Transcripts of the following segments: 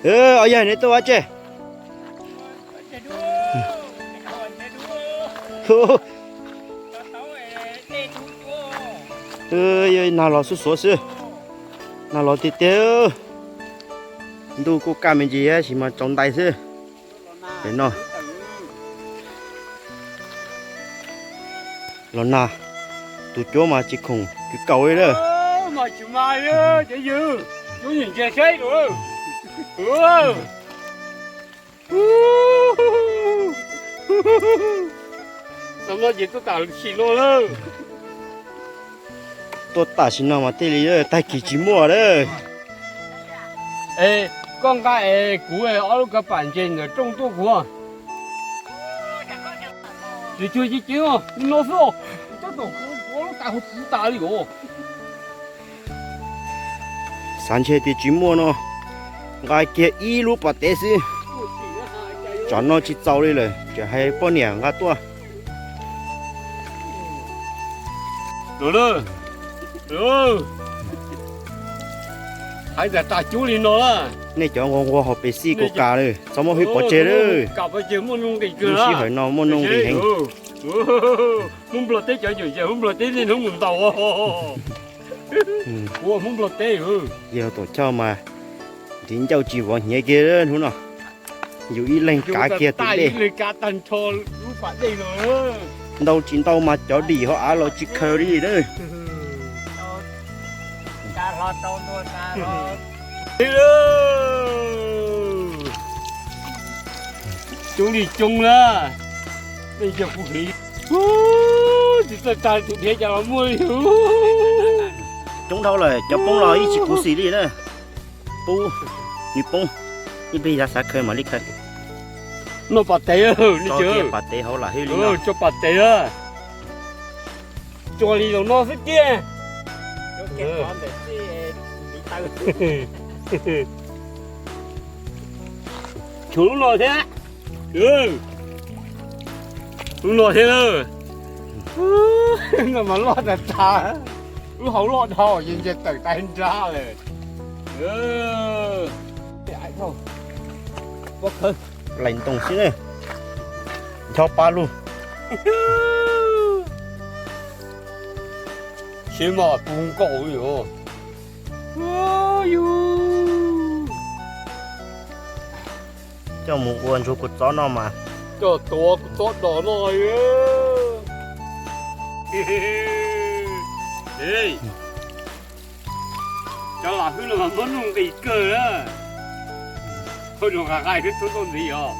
Au yawg, neb tuaj ua tsi? Nag los xuv xuav xwb, nag los tiag tiag. Ntuj kuj kaj me ntsis tab sis mas tsaus ntais xwb. No los nag, tus cuab mas tsis khoom kwv kaus li lawm. Tuaj tam sim no mas thiaj li, tag kis tsis muaj lawm. Koj nqa es kuv ob lub kav pam ntses ntawm rooj tuaj kuv. Tsis cuag ci ci no xwb, tab tom kuv lub tas kuv tas li os. Xav ntshe tias tsis muaj no, nqa kiag ib lub pas tev xwb. Tsam no tsis txaus li lawm, tseem hais poj niam nqa tuaj. Hais tas tas cub li no, nej cov nquag nquag hauv pes xij kuv kam lawm, txhob muab hwj pov tseg lawm. Lub sij hawm no muaj nuj nqis heev. Hmoob Nplog teb cov ncaum ntses, Hmoob Nplog teb niaj hnub mus ntaus. Yawg Toom Choj mas nrhiav ncauj tsis vov hnyiav kiag hnub no. Yus ib leeg kav kiag tus dej. Ntau tsis ntau mas cov dim hauv av los tsis khaws li na. Coob li coob na. Tsis txawj tag tus dhiav cas los muaj li. Coob dhau lawm, cov poob los ib tsis khuv xim li na. Pub, nws poob, ib pliag xav khaws mam li khaws. Noj pas tev, tso kiag pas tev hauv lam hwj li no. Tso pas tev, tso li zaum no xwb tiag. Tshuav lub no thiab, lub no thiab. No mas loj tag tag, lub hauv loj dhau ces ntses tawm tag nrab lawm. Lais ntoo xwb ne, ncho pa lug. Siab mas puv nkaus li os. Coj mus ua ntsuag kua txob noj mas. Coj tuav kua txob dos noj. Cov lam hwj no mas muab nuj nqis kawg na. Hauj lwm nqaij nqaij thiab tub txoj ntxiv os.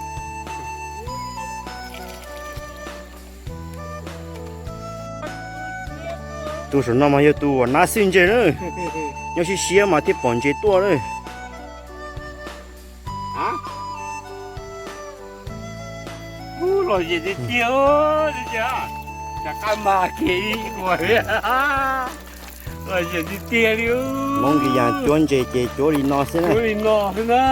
Tus saum no mas yog tus uas nab xwj ntses na, nyob siab siab mas thiaj pom ntses tuaj na. Lom zem tiag tiag, cas qab mag kiag ib ua, lom zem tiag tiag li. Hmoob li yas cuab ntses ces cuab li no xwb na. Cuab li no xwb na.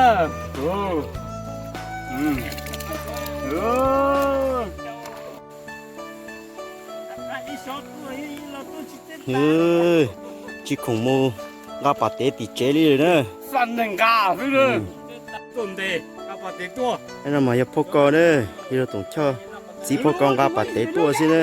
Tsis khoom mus nqa pas tev tim tsev li lawm na. Xaj neeg nqa xwb na. Tuaj ntes nqa pas tev tuaj. No mas yog phauj Kos na, yog Toom Choj txiv phauj Kos nqa pas tev tuaj xwb na.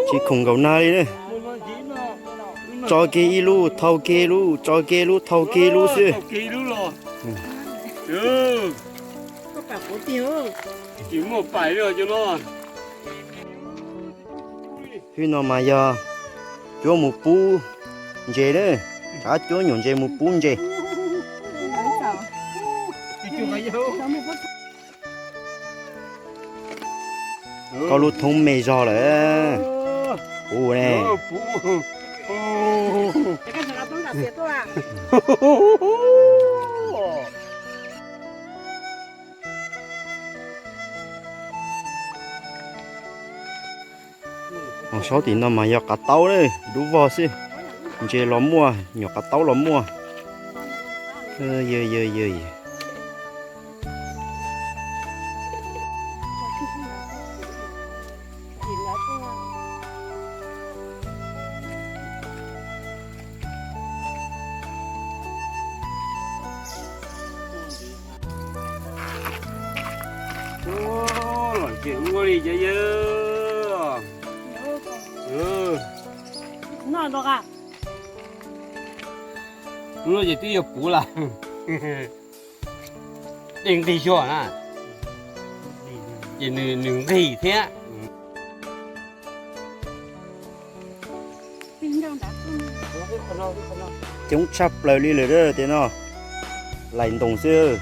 Tsis khoom nkaum nag li na. Tso kiag ib lub, thau kiag ib lub, tso kiag ib lub, thau kiag ib lub xwb. Hwj no mas yog cuab mus pub ntses na, tshav cuab nyuam ntses mus pub ntses. Koj lub thoob me zog lawm. Ua ne. Saub tim no mas yog qav taub na, dub vog xwb. Ntses los muaj, nyuam qav taub los muaj. Yawg yawg yawg. Ces ua li cov yawg. Hnub no ces twb yog puv lawm. Dej nqig zog na, ces nws nqig thiab. Coob tshaj plaws li lawm tej no, lais ntoos xwb.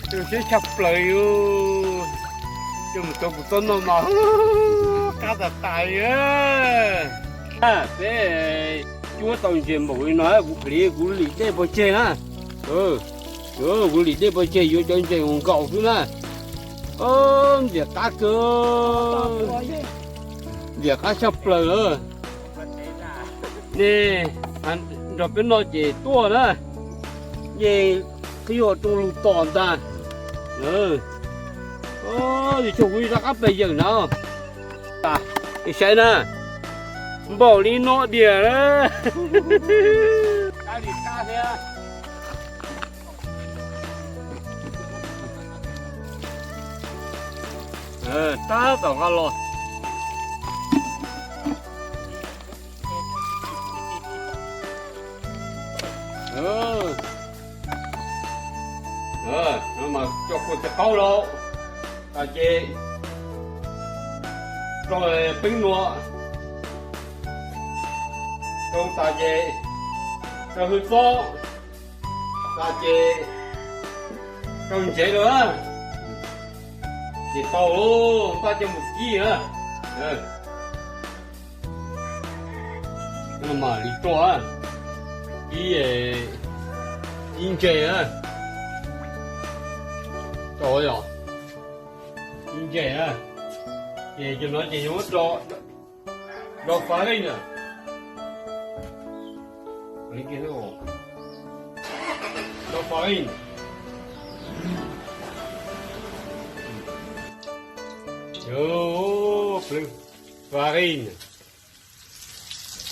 Tus siab tshaj plaws yus, coj mus rau kuv txob noj mas qab tas tas li. Peb cuab tau ntses npaum li no, kuv pliv kuv lim dej pov tseg na. Kuv lim dej pov tseg yuav cov ntses nkaus xwb na. Ntxias qab kawg, ntxias qab tshaj plaws. Nej nrog peb noj ces tuaj na, nej qhib ua rooj lug tos ntag. Yus tshuav kuv rov qab pem yawm na. Saib na, npaum li no diam. Tab tom nqa los. Coj kua txiv qaub los, tas ces rau peeb nua, rau tas ces rau hwj txob, tas ces rau ntsev lawm. Ces tau, npaj coj mus kib na. Mam li rau kib ib ntses na. Rau yog ib ntses na. Ces cov no ces yuav muab rau, rau fab leej na. Rau fab leej. Fab leej.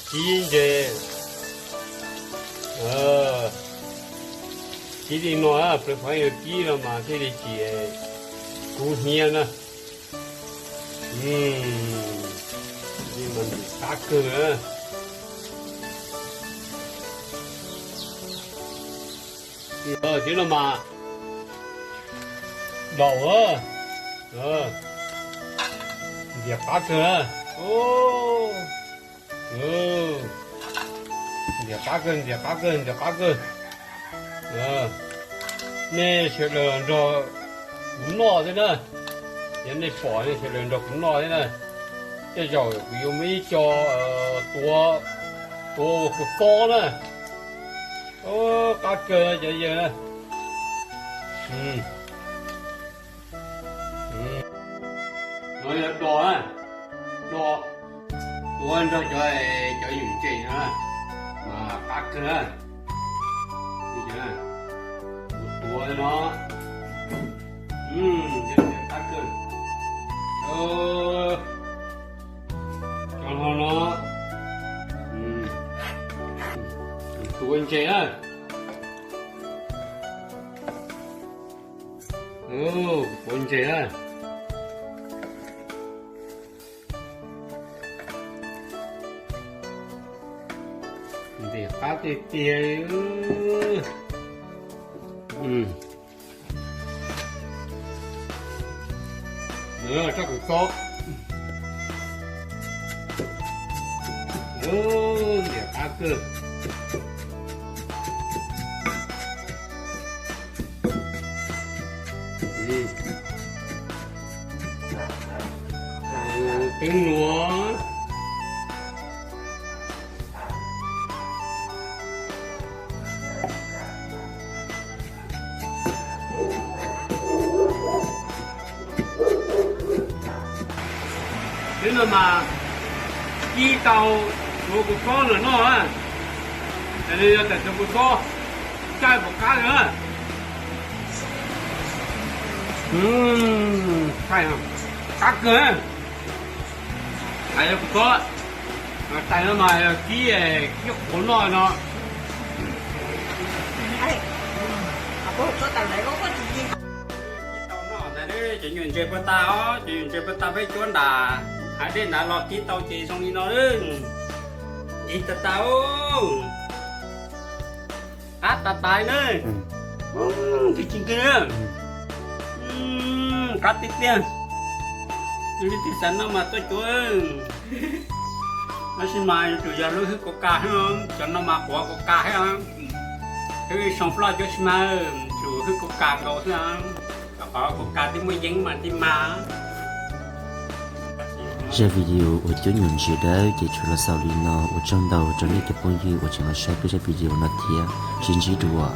Kib ntses, kib li no, plev fab leej kib no mas thiaj li tsis kub hnyiab na. Qab kawg. Tib no mas daus, ntiag qab kawg. Ntiag qab kawg, ntiag qab kawg, ntiag qab kawg. Nej sawv daws nrog kuv noj thiab na. Yog nej pom nej sawv daws nrog kuv noj thiab na. Tej zaum kuv yuav muab ib co tuav, tuav ua kua txob na. Qab kawg cov yawg na. No yog dos, dos tuav nrog cov, cov yum ntses no, mas qab kawg. Tuav no, qab kawg. Cov no no, tuav ntses na. Tuav ntses na. Ntiag qab tiag tiag. Tsob kua txob. Ntiag qab kawg. Teeb nua. Twb no mas kib tau, tuav kua txob los noj. Yog tam cov kua txob caij pom qab li. Qab kawg. Hais yog kua txob tais no mas kib, kib qhuav noj no. Kib tau noj ntag, cov nyuam ntses puag ta os, cov nyuam ntses puag ta peb cuab nram hav dej nrad los kib tau ces zoo li no. Ntxiv tas tas. Qab tas tas na. Ntxiv tsis nkeeg. Qab tiag tiag. Yog leej twg xav noj mas tuaj cuab. Tab sis mas yuav tsum yog lub hwj Coca thiab, cov no mas quav Coca thiab. Hwj Soo Floj cuab sis mas tsum hwj Coca nkaus xwb. Rau qhov Coca twb muaj yeeb mas thiaj mag. Zaj video uas cuab nyuam ntses dawb ces tsuas los xaus li no, ua tsaug ntau rau nej cov phooj ywg uas tseem los saib peb zaj video no thiab, sib ntsib dua.